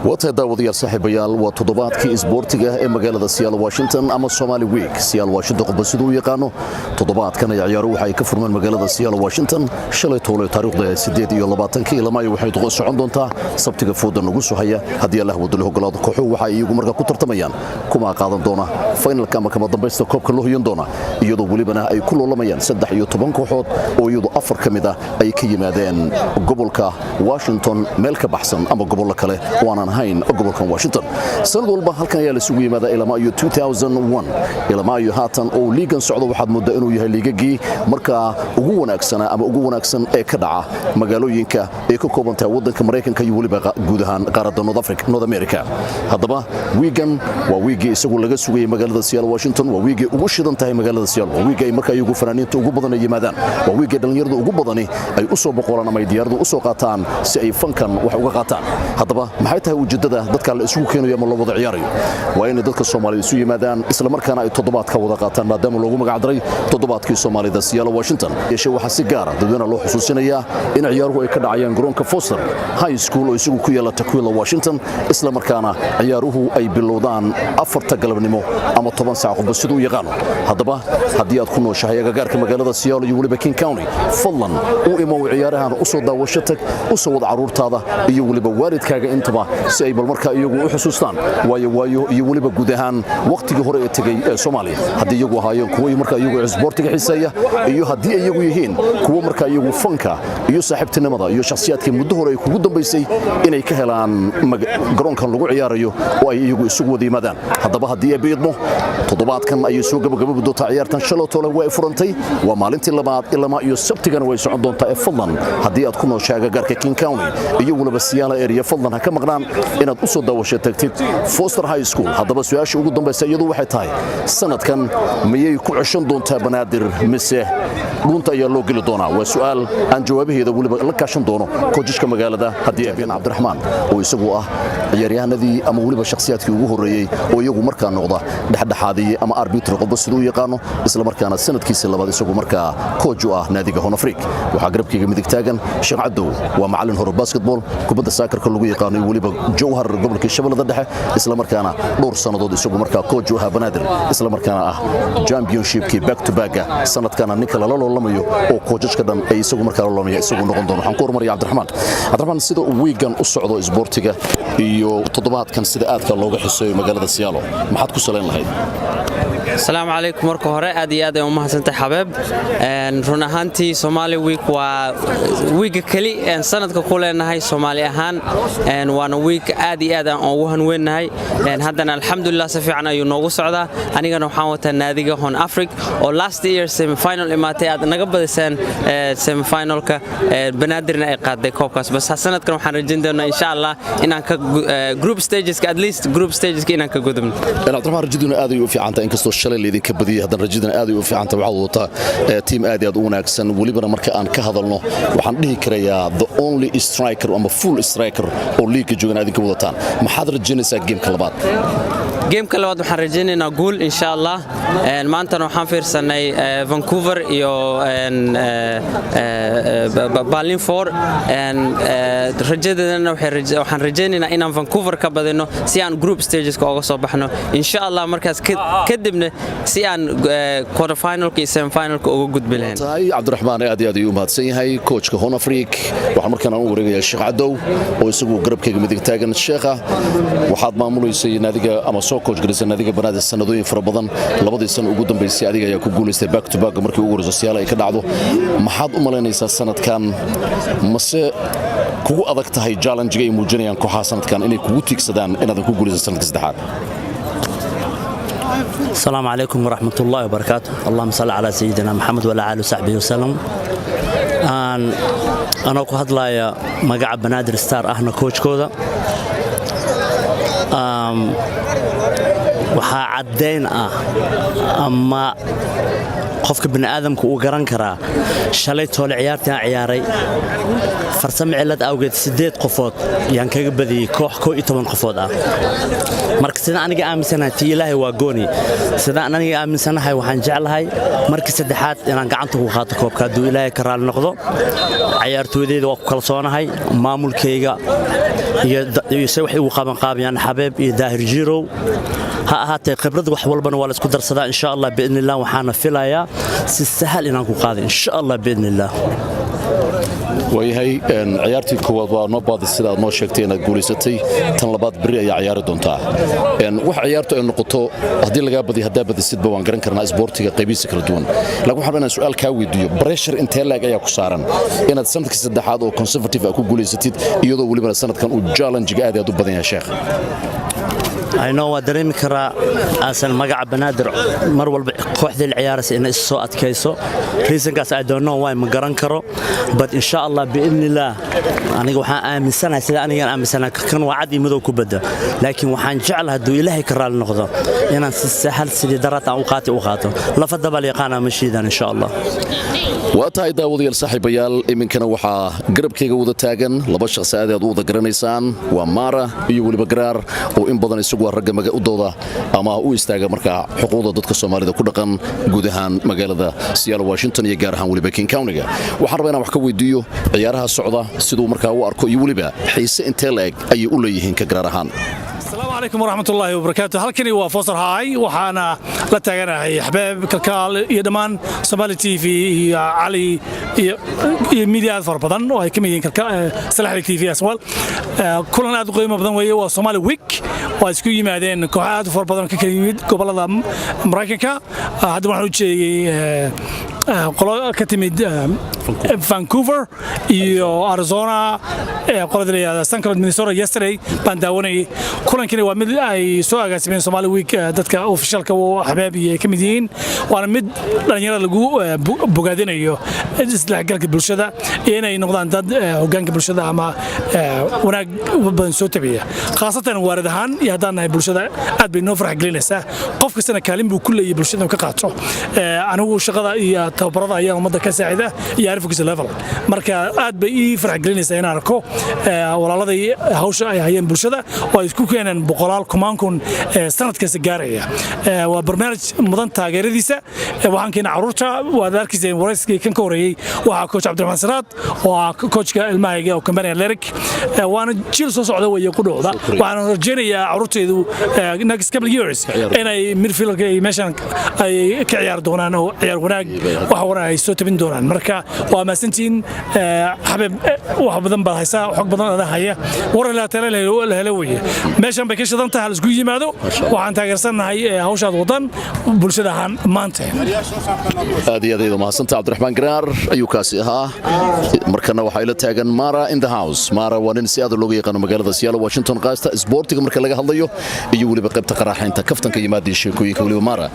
Waa tahay, daawadayaal, saaxiibayaal, waa toddobaadkii isboortiga ee magaalada Seattle, Washington, ama Somali Week, Seattle, Washington, qofba siduu u yaqaano. Toddobaadkan ay ciyaaruhu waxa ay ka furmeen magaalada Seattle, Washington shalay toole, taariikhda 28-kii ilamaayo. Waxay socon doontaa Sabtiga fooda nagu soo haya, haddii Allah wadalo ogolaado. Kooxuhu waxa ay iyagu markaa ku tartamayaan kuma qaadan doona finalka ama kama dambaysta koobka loo hoyan doona, iyadoo welibana ay ku loolamayaan 13 kooxood oo iyadu afar ka mid ah ay ka yimaadeen gobolka Washington meel ka baxsan ama gobollo kale oo aanan ahayn gobolkan Washington. Sanad walba halkan ayaa laisugu yimaadaa ilama iyo 2001 ilama iyo haatan oo liigan socdo. Waxaad mooddaa inuu yahay liigagii markaa ugu wanaagsanaa ama ugu wanaagsan ee ka dhaca magaalooyinka ay ka kooban tahay waddanka Maraykanka iyo weliba guud ahaan qaaradda North America. Haddaba wiigan waa wiigii isagu laga sugayay magaalada Seattle, Washington. Waa wiigii ugu shidan tahay magaalada Seattle. Waa wiigii ay markaa iyagu fanaaniinta ugu badan ay yimaadaan. Waa wiigii dhallinyarada ugu badani ay u soo boqolaan ama ay diyaaradu u soo qaataan si ay fankan wax uga qaataan. Haddaba maxay tahay ujeeddada dadka la isugu keenayo ama loo wada ciyaarayo? Waa inay dadka Soomaalida isu yimaadaan, isla markaana ay toddobaadka wada qaataan, maadaama loogu magacdaray toddobaadkii Soomaalida Seattle, Washington. Yeeshee waxaa si gaara dadweynaha loo xusuusinayaa in ciyaaruhu ay ka dhacayaan garoonka Foster High School oo isagu ku yaala Tukwila, Washington, isla markaana ciyaaruhu ay bilowdaan 4-ta galabnimo ama 10 saac, qofba siduu u yaqaano. Haddaba haddii aad ku nooshahay agagaarka magaalada Seattle iyo weliba King County, fadlan u imow ciyaarahan, u soo daawasho tag, u soo wad carruurtaada iyo weliba waalidkaaga intaba, si ay bal markaa iyagu u xusuustaan waayo waayo iyo weliba guud ahaan wakhtigii hore ee tegey ee Soomaaliya, haddii iyagu ahaayeen kuwo markaa iyagu isboortiga xiiseeya iyo haddii iyagu yihiin kuwo markaa iyagu fanka iyo saaxiibtinimada iyo shakhsiyaadkii muddo hore ay kugu dambaysay inay ka helaan garoonkan lagu ciyaarayo oo ay iyagu isugu wada yimaadaan. Haddaba haddii ay biidmo, toddobaadkan ayay soo gabagababi doontaa ciyaartan. Shalotole way furantay, waa maalintii labaad, ilamaa iyo Sabtigana way socon doontaa. Ee fadlan haddii aad ku nooshahay agagaarka King County iyo weliba Seattle area, fadlan ha ka maqnaan inaad u soo daawasho tagtid Foster High School. Haddaba su-aasha ugu dambaysa iyadu waxay tahay: sanadkan miyay ku ceshan doontaa Banaadir mise dhuunta ayaa loo geli doonaa? Waa su'aal aan jawaabaheeda weliba la kaashan doono koojashka magaalada. Haddii Abeen Cabdiraxmaan oo isagu ah ciyaaryahanadii ama weliba shakhsiyaadkii ugu horreeyey oo iyagu markaa noqda dhexdhexaadiye ama arbitr, qofba siduu u yaqaano, isla markaana sanadkiisii labaad isagu markaa coach u ah naadiga Horn Afrik. Waxaa garabkayga midig taagan Sheekh Cadow, waa macallin hore basketball, kubadda soccerka lagu yaqaano, iyo weliba Jowhar, gobolkii Shabeellada Dhexe, isla markaana dhowr sannadood isagu markaa coach u ahaa Banaadir, isla markaana ah championshipkii back to backa. Sanadkana ninka lala loolamayo oo koojajka dhan ay isagu markaa loolamaya isagu noqon doono. Waxaan ku hormaraya Cabdiraxmaan. Cabdiraxmaan, sida uu wiigan u socdo isboortiga iyo toddobaadkan sida aadka looga xiseeyo magaalada Seattle, maxaad ku salayn lahayd? Asalaamu calaykum. Marka hore aad iyo aad ay u mahadsantahay, Xabeeb. Run ahaantii Somali Week waa wiigga keli een sanadka ku leenahay Soomaali ahaan, waana wiig aad iyo aad aan ugu hanweennahay. Haddana alxamdulilah si fiican ayuu noogu socdaa. Anigana waxaan wataa naadiga Horn Afrik oo last year semifinal imaatay, aad naga badiseen semifinalka, Banaadirna ay qaaday koobkaas. Bas sanadkan waxaan rajayn doonaa, insha Allah, inaan ka group stageska, at least group stageska inaan ka gudubno. Cabdiraxmaan, rajaduna aad ay u fiicantahay. Inkastoo shalay laydinka badiyay, haddana rajaduna aad ay u fiicantahay. Waxaad wadataa team aad iyo aad u wanaagsan. Welibana marka aan ka hadalno, waxaan dhihi karayaa the only striker ama full striker oo liiga joogan aad idinka wadataan. Maxaad rajaynaysaa gameka labaad? Gameka labaad waxaan rajaynaynaa guul, insha Allah. Maantana waxaan fiirsanay Vancouver iyo Berlin 4. Rajadeedana waxaan rajaynaynaa inaan Vancouver ka badino si aan group stageska oga soo baxno, insha Allah. Markaas kadibna si aan quarterfinalka iyo semifinalka uga gudbi lahayn. Tahay, Cabdiraxmaan aad iyo aad ayuu u mahadsan yahay, coachka Horn Afrik. Waxaan markaan u wareegayaa Sheekh Cadow oo isagu garabkayga midig taagan. Sheekha, waxaad maamulaysay naadiga ama soo coach garisay naadiga Banaadir sanadooyin fara badan. 2-dii sano ugu dambaysay adiga ayaa ku guulaystay back to back markii ugu horeyso Seattle ay ka dhacdo. Maxaad u malaynaysaa sanadkan? Mase kugu adag tahay challenge-ga ay muujinayaan kooxaha sanadkan inay kugu tiigsadaan inaadan ku guulaysan sanadka saddexaad? السلام عليكم ورحمة الله وبركاته. اللهم صل على سيدنا محمد وعلى آله وصحبه وسلم. Anoo ku hadlaya magaca Banaadir Star, ahna coachkooda, waxaa caddayn ah ama qofka bini'aadamka uu garan karaa, shalay toole ciyaartii aan ciyaaray, farsamo cillad awgeed siddeed qofood yaan kaga badiyey koox 11 qofood ah. Marka sidaan aniga aaminsanahay, tii Ilaahay waa gooni, sidaan aniga aaminsanahay, waxaan jeclahay markii saddexaad inaan gacanta ku qaato koobka, hadduu Ilaahay ka raali noqdo. Cayaartooydeyda waa ku kalsoonahay, maamulkayga. Iyo se waxay ugu qabanqaabayaan Xabeeb iyo Daahir Jirow ha ahaatee, khibrad wax walbana waa la isku darsadaa. Insha Allah, biidni illah, waxaana filayaa si sahal inaan ku qaaday, insha Allah, biidni illah. Waayahay, ciyaartii koowaad waa noo baadi, sida aad noo sheegtay inaad guulaysatay. Tan labaad berri ayaa ciyaari doontaa. Wax ciyaartu ay noqoto, haddii lagaa badiyo, haddaa badisidba, waan garan karnaa isboortiga qaybihiisa kala duwan. Laakiin waxaan rabaa inaan su'aal kaa weydiiyo: pressure intee laeg ayaa ku saaran inaad sanadkii saddexaad oo consecutive ah ku guulaysatid, iyadoo welibana sanadkan uu challenge-ga aad aad u badan yahay, sheekh? Ayno waa dareemi karaa aasan magaca Banaadir mar walba kooxdii la ciyaaraysa inay is soo adkayso. Reasonkaas I don't know why, ma garan karo, but insha Allah, biidnillaah, aniga waxaan aaminsanahay, sida anigaan aaminsanahay, kan waa cad iyo madow kubadda, laakiin waxaan jeclahay, hadduu Ilaahay ka raali noqdo, inaan si sahal sidii daraad aan u qaatay u qaato. Lafa dabal yaqaana ma shiidan, insha Allah. Waa tahay, daawadayaal, saaxiibayaal, iminkana waxaa garabkayga wada taagan laba shaqsi aad aad u wada garanaysaan, waa Maara iyo weliba Garaar, oo in badan isagu waa ragga udooda ama u istaaga markaa xuquuqda dadka Soomaalida ku dhaqan guud ahaan magaalada Seattle, Washington, iyo gaar ahaan weliba King Countyga. Waxaan rabaa inaan wax ka weydiiyo ciyaaraha socda, siduu markaa u arko, iyo weliba xiise intee la eg ayay u leeyihiin ka Garaar ahaan. Asalaamu calaykum waraxmatullaahi wabarakaatu. Halkani waa Foster High. Waxaana la taaganahay Xabeeb Kalkaal iyo dhammaan Somali TV iyo Cali iyo media aad fara badan oo ay ka mid yihiin Salaxli TV as well. Kulan aad u qiimo badan weeye. Waa Somali Week oo ay isku yimaadeen kooxo aad u fara badan oo ka kala yimid gobollada Maraykanka. Hadda waxaan u jeegay qolo ka timid Vancouver iyo Arizona, qolada la yihahda St. Cloud, Minnesota. Yesterday baan daawanayay. Kulankani waa mid ay soo agaasimeen Somali Week, dadka officialka Xabeeb iyo ay ka mid yihiin, waana mid dhalinyarada lagu bogaadinayo isdhexgalka bulshada iyo inay noqdaan dad hoggaanka bulshada ama wanaag badan soo tabiya, khaasatan waarid ahaan iyo haddaan nahay bulshada. Aad bay noo farax gelinaysaa. Qof kastana kaalin buu ku leeyahay bulshada inuu ka qaato. Anigu shaqada iyo tababarada ayaa ummadda ka saacida iyo advocacy level. Marka aad bay ii farax gelinaysaa inaan arko walaaladay hawsha ay hayeen bulshada oo ay isku keeneen boqolaal kumaan kun sanad kasta gaaraya. Waa barnaamij mudan taageeradiisa. Waxaan keenay carruurta, waad arkayseen warayskii kan ka horeeyey, waxaa coach Cabdiraxmaan Siraad oo ah coachka ilmahayga oo company Athletic, waana jiil soo socda weeye qudhooda. Waxaan rajaynayaa carruurtaydu next couple years inay midfieldka iyo meeshan ay ka ciyaari doonaan oo ciyaar wanaag wax wanaag ay soo tabin doonaan. Marka waa mahadsantihiin. Xabeeb, wax badan baad haysaa, xog badan adaa haya. War ilaa tale la helo weeye. Meeshan bay ka shidan tahay, hal isku yimaado. Waxaan taageersannahay hawshaad wadan bulshada ahaan maanta. Aad iyo aad ayaad umahadsanta. Cabdiraxmaan Garaar ayuu kaasi ahaa. Markana waxaa ila taagan Mara in the house. Mara waa nin si aad looga yaqaano magaalada Seattle, Washington, qaasta isboortiga marka laga hadlayo iyo weliba qaybta qaraaxaynta, kaftanka iyo maadii sheekooyinka. Weliba Mara,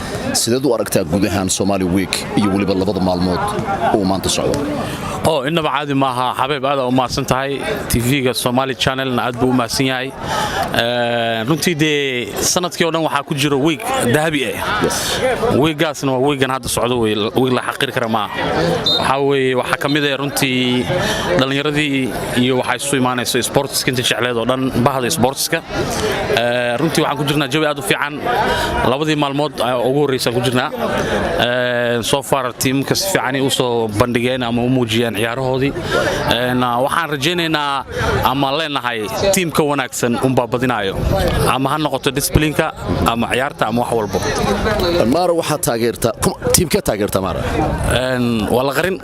sideed u aragtaa guud ahaan Somali Week iyo weliba labada maalmood uu maanta socdo? Oo innaba caadi maaha, Xabeeb. Aad u mahadsan tahay. TV-ga Somali Channelna aad buu u mahadsan yahay runtii. Dee sanadkii oo dhan waxaa ku jiro week dahabi ah. Weekgaasna waa weekgan hadda socdo wey. Week la xaqiri kara maaha. Waxaa weeye, waxaa ka mid ah runtii dhallinyaradii iyo waxaa isu imaanayso sportska inta jecleed oo dhan, bahda sportska. Runtii waxaan ku jirnaa jawi aad u fiican. Labadii maalmood ugu horreysaan ku jirnaa. So far tiimka si fiican u soo bandhigeen ama u muujiyeen ciyaarahoodii. Waxaan rajaynaynaa ama leenahay tiimka wanaagsan unbaa badinaayo, ama ha noqoto disciplineka ama ciyaarta ama wax walbo. Maara, waxaad taageertaa tiimkee taageertaa, Maara? Waa la qarin,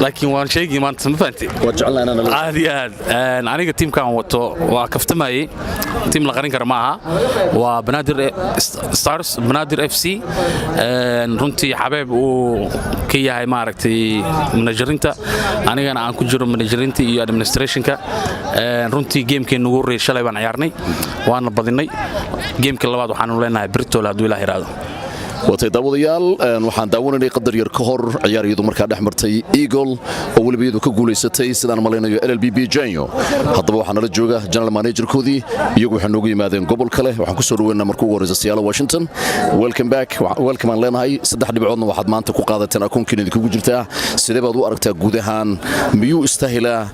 laakiin waan sheegi maanta, ma fahanti? Waa jecelnahay inaan Aad iyo aad. Aniga tiimkan wato waa kaftamayey, tiim la qarin kara ma aha, waa Banaadir Stars, Banaadir FC. Runtii Xabeeb uu ka yahay maaragtay managerinta, anigana aan ku jiro managerinta iyo administrationka. Runtii gamekeenna ugu horreeyay shalay baan ciyaarnay, waana badinay. Gameka labaad waxaanu leenahay Britol, hadduu Ilaah yidhaahdo. Waatay, daawadayaal, waxaan daawanaynay qadar yar ka hor ciyaar iyadu markaa dhex martay Eagle oo weliba iyadu ka guulaysatay, sidaan malaynayo, LLBB Janyo. Haddaba waxaa nala jooga general managerkoodii. Iyagu waxay noogu yimaadeen gobol kale. Waxaan ku soo dhaweynaa marka ugu horreysa Seattle, Washington. Welcome back, welcome aan leenahay. Saddex dhibcoodna waxaad maanta ku qaadateen akoonkiina idinkugu jirtaa. Sidee baad u aragtaa guud ahaan? Miyuu istahilaa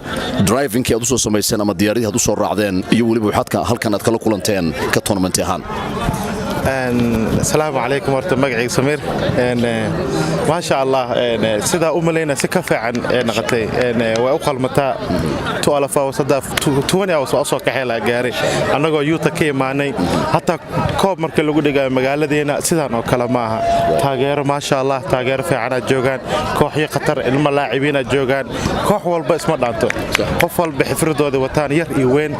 drivingkii aad u soo samayseen ama diyaaradii aad u soo raacdeen iyo weliba waxaad halkan aad kala kulanteen ka tournament ahaan? Asalaamu calaykum. Horta magacayga Samiir. Maasha Allah, sidaa u malayna si ka fiican ee noqotay. Way u qalmataa. 12 hours hadda, 20 hours waa usoo kaxee laha gaaray annagoo Utah ka imaanay. Hataa koob marka lagu dhigayo magaaladeena sidaan oo kale maaha. Taageero, maasha Allah, taageero fiicanaad joogaan, kooxyo khatar, ilmo laacibiinaad joogaan, koox walba isma dhaanto, qof walba xifradooda wataan, yar iyo weyn.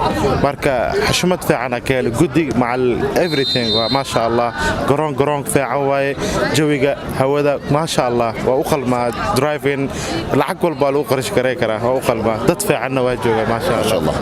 Marka xushmad fiicana ka helay guddig macal everything. Waa maasha Allah, garoon garoon fiican waaye. Jawiga, hawada, maasha Allah, waa u qalmaa. Driving lacag walbaa lagu qarash garay karaa, waa u qalmaa. Dad fiicanna waa jooga, maasha Allah.